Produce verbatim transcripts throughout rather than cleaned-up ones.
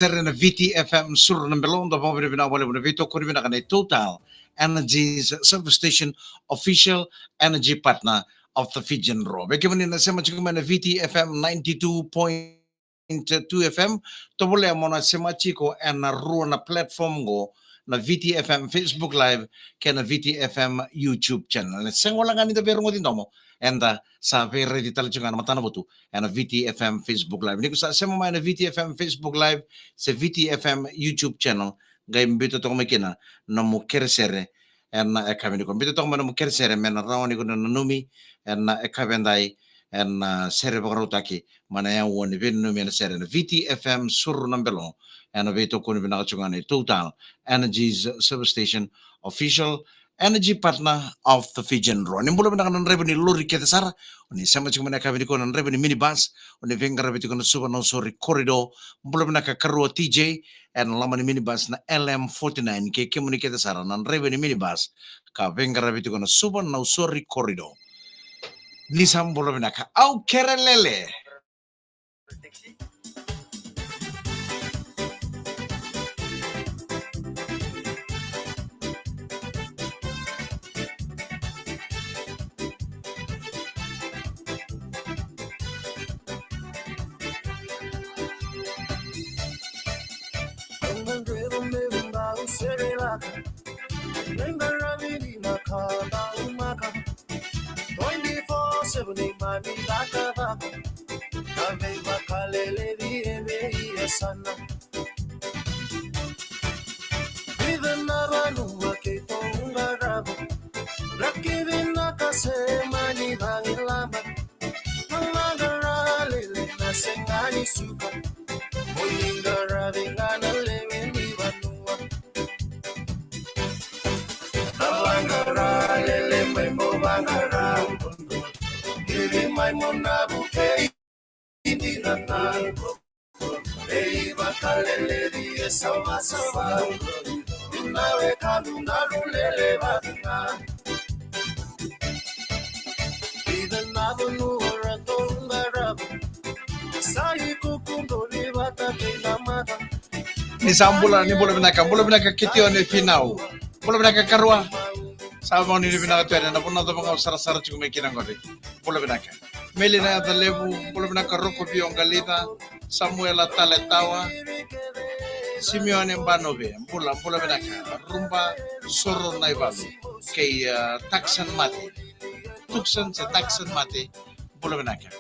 sere na V T F M Suru na Belo, da vakavinavinaka vakalevu na veitokoni vinaka nei Total Energies Service Station, official energy partner of the Fijian Roar. Vei kemuni na sema tiko mai na V T F M ninety-two point two F M, tovolea mo na sema tiko ena rua na platform qo, na V T F M Facebook Live kei na V T F M YouTube channel. E sega wale ga ni da veirogoci domo, eda sa veiraici tale tiko ga na matana vutu ena V T F M Facebook Live. Ni ko sa sema mai ena V T F M Facebook Live se V T F M YouTube channel, qai biuta toka mai kina na nomu keresere ena yakavi nikua. Biuta toka mai na nomu keresere me na rawa ni ko na nanumi ena yakavi edai ena sere vakarautaki mai na yaua ni veinanumi ena sere na V T F M Suru na Belo, ena veitokoni vinaka tiko ga nei Total Energies Service Station, official energy partner of the Fijian Roar. Ni bula vinaka na draiva ni lori kece sara, o ni sema tiko mai na yakavi nikua na draiva ni minibus, o ni veiqaravi tiko na Suva Nausori corridor. Bula vinaka karua T J, ena loma ni minibus na L M forty-nine, kei kemuni kece sara na draiva ni minibus ka veiqaravi tiko na Suva Nausori corridor. Ni sa bula vinaka, au kere lele. Twenty-four seven, imani laka vako. Kave vakalele vei eve ia sana. Vica na vanua keitou qarava. Laki vinaka se mani vagilaba. Na vaqara lele na sega ni suka. Mo ni qaravi ga na lewe ni vanua. Na vaqara lele mai mo vaqara. Iri mai mo na vukei. Ini na na. Ei vakaleleli e savasava. Na wekaqu na lulele vata ga. Ida na vanua ratou qarava. Sa ikuku doli vata kei na mata. Ni sa bula, ni bula vinaka, bula vinaka Kitione Finau. Bula vinaka karua. Sa vakanuinui vinaka tu yani na vanua cava ga o sarasara tiko mai kina qori. Bula vinaka. Meli na yaca levu, bula vinaka Roko Vio Qalica, Samuela Taletawa, Simeone Banove, bula, bula vinaka, Ruba Soro Naivalu, kei, uh, Taksan Mate, Tuksan se Taksan Mate, bula vinaka.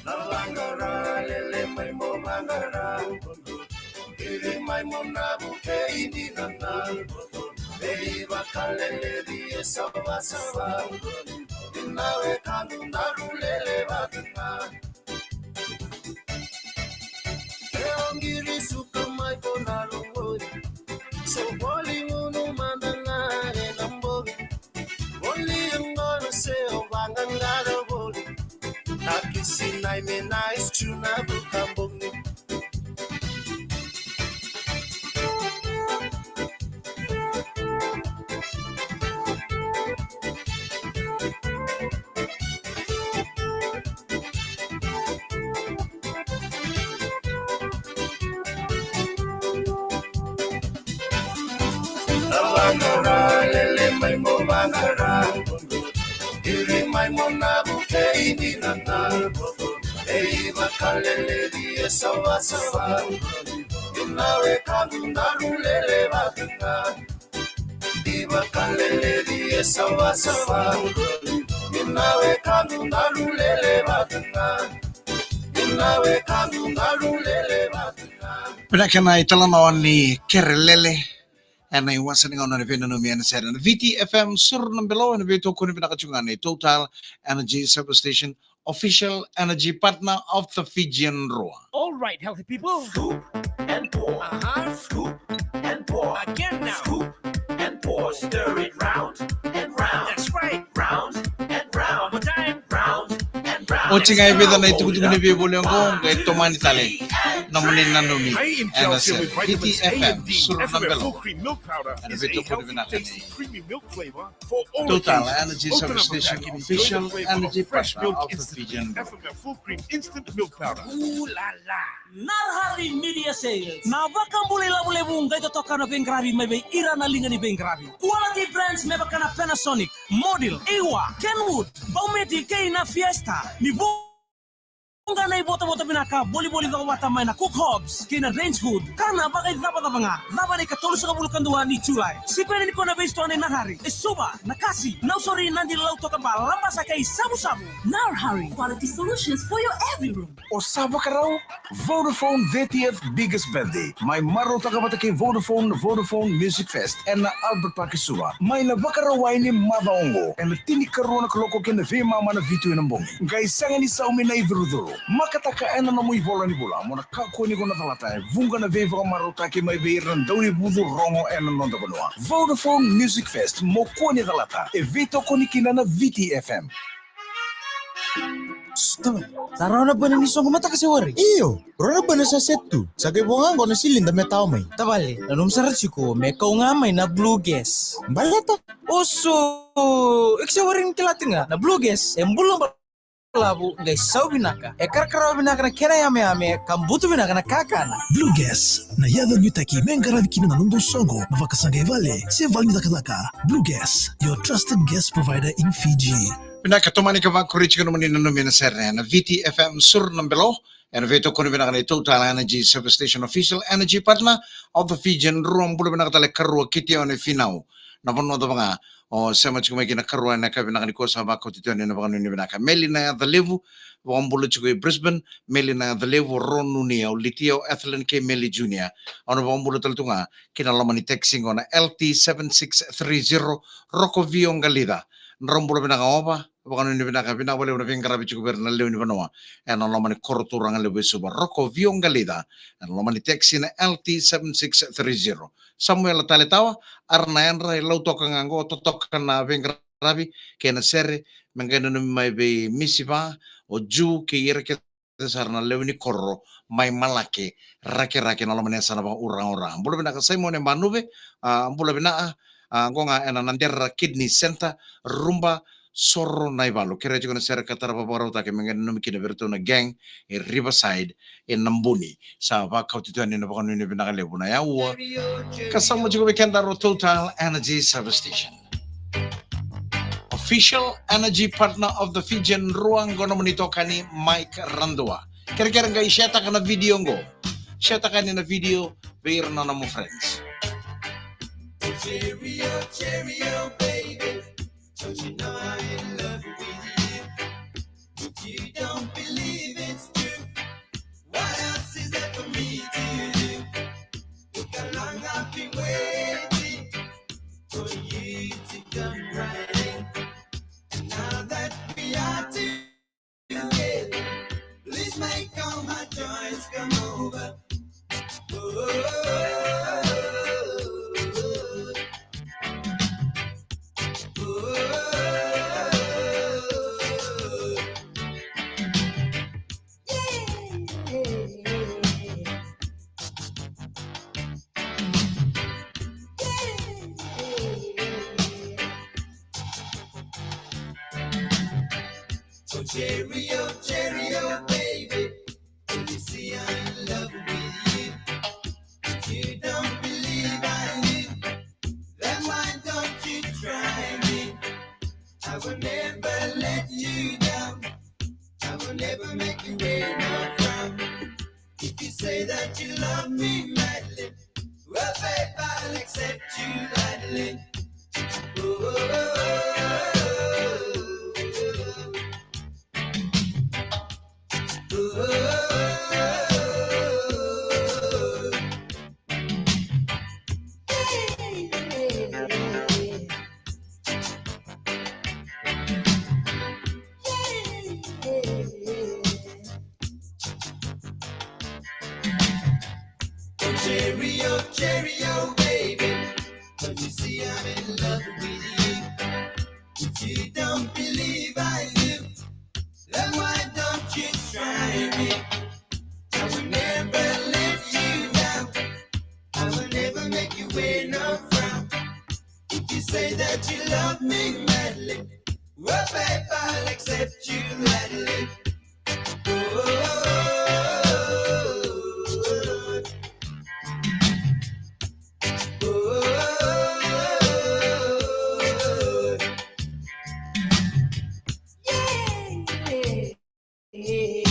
Na vaqara lele mai mo vaqara. Iri mai mo na vukei ni na na. Ei vakaleleli e savasava. Na wekaqu na lulele vata ga. E o qiri suka mai ko na lugori. So voli gunu mada ga e na bogi. Voli e gona se o vaqaqara voli. Na kisi nai me na isu na vuka bogi. Na vaqara lele mai mo vaqara. Iri mai mo na vukei ni na na. Ei vakaleleli e savasava. Na wekaqu na lulele vata ga. Ni vakaleleli e savasava. Ni na wekaqu na lulele vata ga. Ni na wekaqu na lulele vata ga. Vinaka na italanoa ni kere lele. Ena iwasa ni gauna ni veinanumi ena sere na V T F M Suru na Belo, ena veitokoni vinaka tiko ga nei Total Energy Service Station, official energy partner of the Fijian Roar. All right, healthy people. Scoop and pour. Uh-huh. Scoop and pour. Again now. Scoop and pour. Stir it round and round. That's right. Round and round. One more time. Round and round. Oti ga e vica na itukutuku ni veivoli oqo, qai tomani tale nomuni nanumi ena sere. V T F M, suru na belo. Ena veitokoni vinaka ni Total Energy Service Station, official energy partner of the Fijian. Ooh la la. Narhari Media Sales. Na vakabula ilavo levu qai totoka na veiqaravi mai vei ira na liga ni veiqaravi. Quality brands me vaka na Panasonic, Model, Ewa, Kenwood, Baumeti kei na Fiesta. Ni vuqa na ivotavota vinaka, volivoli cokovata mai na Cook Hobbs kei na Range Hood. Ka na vakaicavacava ga, cava na ikatolusagavulu ka dua ni Julai. Sikova ni ko na veisitoa nei Narhari, e Suva, Nakasi, Nausori, Nadi, Lautoka, Ba, Labasa kei Savusavu. Narhari, quality solutions for your every room. O sa vakarau? Vodafone thirtieth biggest birthday. Mai marautaka vata kei Vodafone na Vodafone Music Fest ena Albert Park e Suva. Mai na Vakarauwai ni macawa oqo ena tinikarua na kaloko kei na veimama na vitu ena bogi. Qai sega ni saumi na icurucuru. Makataka ena nomu ivola ni vula mo na kakua ni ko na calata e vuqa na veivakamarautaki mai vei ira na daunivucu rogo ena noda vanua. Vodafone Music Fest, mo kua ni calata, e veitokoni kina na V T F M. Sa rawa na bana ni soqo mataka se wari? Io, rawa na bana sa set tu. Sa qai vo ga qo na silida me tawa mai. Tavale, nanuma sara tiko me kau ga mai na Blue Gas. Baleta? Oso, e ke se wari ni kila tiko ga na Blue Gas e bula balavu, qai sau vinaka, e karakarawa vinaka na kena yameyame ka butu vinaka na kakana. Blue Gas, na yaca nuitaki me qaravi kina na nomu soqo, na vakasaqai vale se vale ni cakacaka. Blue Gas, your trusted gas provider in Fiji. Vinaka, tomani ka vakuri tiko nomuni nanumi ena sere na V T F M, suru na belo. Ena veitokoni vinaka ni Total Energy Service Station, official energy partner of the Fijian. Rua, bula vinaka tale karua, Kitione Finau. Na vanua cava ga o sema tiko mai kina karua ena ka vinaka ni ko sa vakauti tu yani na vakanuinui vinaka. Meli na yaca levu, vakabula tiko i Brisbane, Meli na yaca levu, Ronuni, au Litia, au Ethelyn kei Meli Junior. Au na vakabula tale tu ga kina loma ni taxi qo na L T seven six three zero, Roko Vio Qalica. Drau bula vinaka Ova, vakanuinui vinaka, vinaka vakalevu na veiqaravi tiko vei ira na lewe ni vanua ena loma ni koro turaga levu e Suva, Roko Vio Qalica, ena loma ni taxi na L T seven six three zero. Samuela Taletawa, ara na yadra i Lautoka ga qo, totoka na veiqaravi kei na sere, me qai nanumi mai vei Misiva, o Ju kei ira kece sara na lewe ni koro mai Malake, Rakerake, na loma ni yasana vakauraura. Bula vinaka Simone Manuve, a, bula vinaka, a, qo ga ena Nadera Kidney Center, Ruba, Soro, Naivalu. Kerea tiko na sere ka tara vakarautaki me qai nanumi kina vei iratou na gang e Riverside e Nabuni. Sa vakauti tu yani na vakanuinui vinaka levu na yaua. Ka sauma tiko vei kedaru Total Energy Service Station, official energy partner of the Fijian. Rua, qo nomuni itokani Mike Radua. Kerekere qai share-taka na video qo. Share-taka yani na video vei ira na nomu friends. Cheerio, cheerio, baby. Don't you know I'm in love with you? If you don't believe it's true, what else is there for me to do? Look how long I've been waiting for you to come running. And now that we are together, please make all my joys come over. Oh, oh, oh, oh. Oh, cheerio, cheerio, baby. Don't you see I'm in love with you? If you don't believe I live, then why don't you try me? I will never let you down. I will never make you wear my crown. If you say that you love me madly, well, babe, I'll accept you gladly. Oh, oh, oh, oh, oh. Cheerio, cheerio, baby. Don't you see I'm in love with you? If you don't believe I do, then why don't Say that you love me madly. Oh, babe, I'll accept you gladly. Oh, oh, oh, oh, oh. Yeah.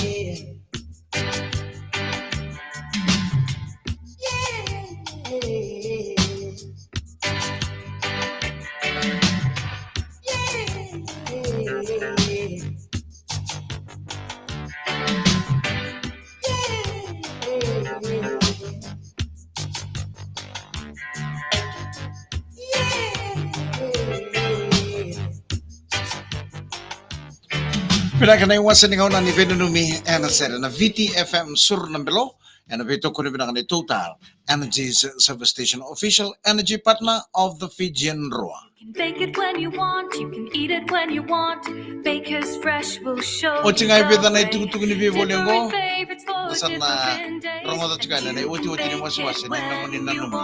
Vinaka na iwase ni gauna ni veinanumi ena sere na Viti F M Suru na Belo, ena veitokoni vinaka ni Total Energies Service Station, official energy partner of the Fijian Drua. You can bake it when you want, you can eat it when you want. Baker's Fresh will show you the way. Oti ga e vica na itukutuku ni veivoli oqo. Enjoy your favorites for different days. Na sa na rogoca tiko yani na iotioti ni wasewase ni nomuni nanumi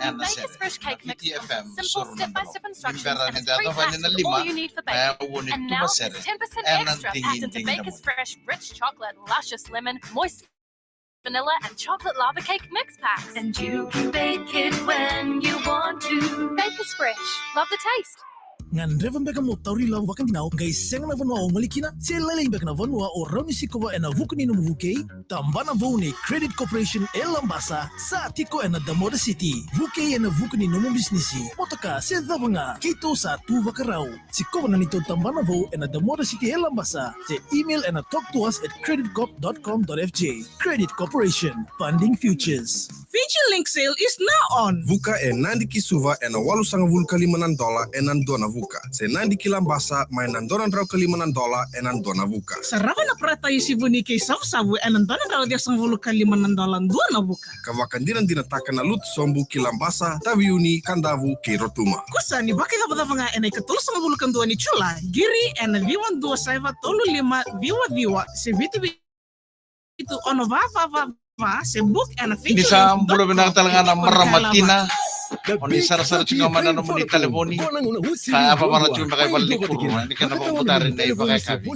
ena sere na Viti F M Suru na Belo. Ni bera ni da yacova yani na lima, na yaua ni tuva sere ena digidigi na bula. Baker's Fresh rich chocolate, luscious lemon, moist vanilla and chocolate lava cake mix packs. And you can bake it when you want to. Baker's Fresh. Love the taste. Gadreva beka mo tauri ilavo vakadinau qai sega na vanua o gole kina? Se lailai beka na vanua o rawa ni sikova ena vuku ni nomu vukei? Tabana vou nei Credit Corporation e Labasa sa tiko ena Damora City. Vukei ena vuku ni nomu bisinisi, motoka se cava ga, keitou sa tu vakarau. Sikova na neitou tabana vou ena Damora City e Labasa se email ena talk to us at credit corp dot com dot F J. Credit Corporation, funding futures. Fiji Link sale is now on. Vuka e Nadi ki Suva ena walusagavulu ka lima na dola ena dua na vuka. Se Nadi ki Labasa mai na dua na drau ka lima na dola ena dua na vuka. Sarava na parata i Sivuni kei Savusavu ena dua na drau ciwasagavulu ka lima na dola dua na vuka. Ka vakadinadinataka na lutu sobu ki Labasa, Taveuni, Kadavu kei Rotuma. Kusa ni vakaicavacava ga ena ikatolusagavulu ka dua ni Julai. Qiri ena ciwa dua saiva tolu lima ciwa ciwa se vitu vitu ono va va va va se book ena Fiji Link dot com. Ni sa bula vinaka tale ga na marama tina. O ni sarasara tiko mai na nomuni talevoni ka yavavara tiko beka i valenikuro ni kena vakabutari na ivakayakavi.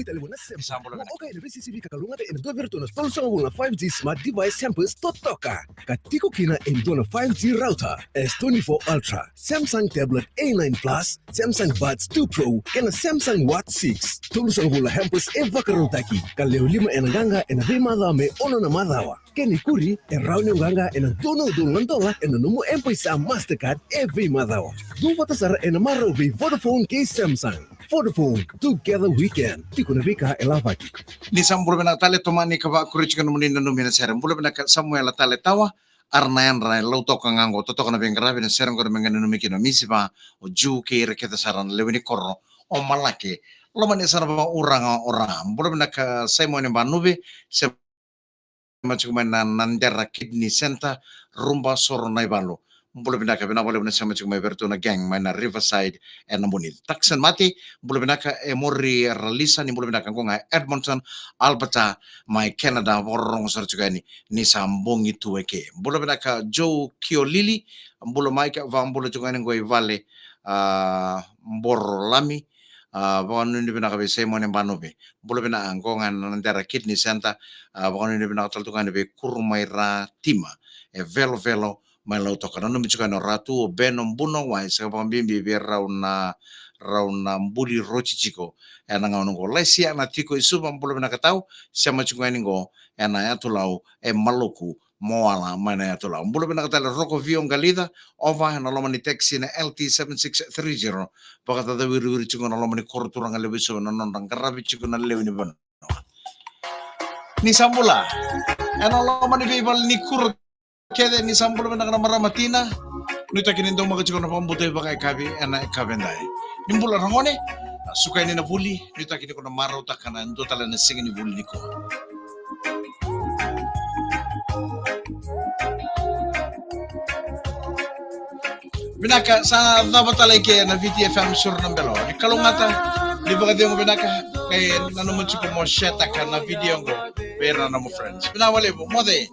Ni sa bula vinaka. Oka ena veisisivi ka kalougata ena dua vei iratou na tolusagavulu na five G smart device hampers totoka. Ka tiko kina e dua na five G router, S twenty-four Ultra, Samsung Tablet A nine Plus, Samsung Buds two Pro kei na Samsung Watch six. Tolusagavulu na hampers e vakarautaki ka lewe lima ena qaqa ena veimacawa me ono na macawa. Kena ikuri, e rawa ni o qaqa ena dua na udolu na dola ena nomu M-PAiSA Mastercard e veimacawa. Duavata sara ena marau vei Vodafone kei Samsung. Vodafone, together we can. Tiko na veika e lavaki. Ni sa bula vinaka tale, tomani ka vakuri tiko nomuni nanumi ena sere. Bula vinaka Samuela Taletawa, ara na yadra e Lautoka ga oqo, totoka na veiqaravi ena sere oqo me qai nanumi kina o Misiva, o Ju kei ira kece sara na lewe ni koro, o Malake, loma ni yasana vakauraga o Ra. Bula vinaka Saimoni Banuve, se sema tiko mai na Nadera Kidney Center, Ruba, Soro, Naivalu. Bula vinaka, vinaka vakalevu na sema tiko mai vei iratou na gang mai na Riverside ena Buniti. Taksen Mati, bula vinaka. Emori Ralisa, ni bula vinaka. Qo ga Edmonton, Alberta, mai Canada, vakarorogo sara tiko yani, ni sa bogi tu eke. Bula vinaka Joe Kiolili, bula mai ka, vakabula tiko yani qo i vale, a, Boro Lami, a, vakanuinui vinaka vei Saimone Banuve. Bula vinaka, qo ga na Nadera Kidney Center, a, vakanuinui vinaka tale tu ga yani vei Kuru mai Ra Tima, e Velovelo mai Lautoka. Nanumi tiko yani o Ratu, o Beno, Buno, Wai, saka vakabibi vei rau na, rau na buli roti tiko ena gauna qo. Laisia na tiko i Suva, bula vinaka tau, sema tiko yani qo ena yatu Lau, e Maluku, Moala mai na yatu Lau. Bula vinaka tale Roko Vio Qalica, ova ena loma ni taxi na L T seven six three zero. Vakacacawiriwiri tiko na loma ni koro turaga levu i Suva na nodra qaravi tiko na lewe ni vanua. Ni sa bula ena loma ni veivale ni kuro kece, ni sa bula vinaka na marama tina. Nuitaki ni daumaka tiko na vakabauta ivakayakavi ena yakavi edai. Ni bula ragone, suka yani na vuli, nuitaki ni ko na marautaka na dua tale na siga ni vuli nikua. Vinaka, sa cava tale eke na Viti F M Suru na Belo. Ni kalougata, ni vakacegu vinaka, kei nanuma tiko mo share-taka na video qo vei ira na nomu friends. Vinaka vakalevu, moce.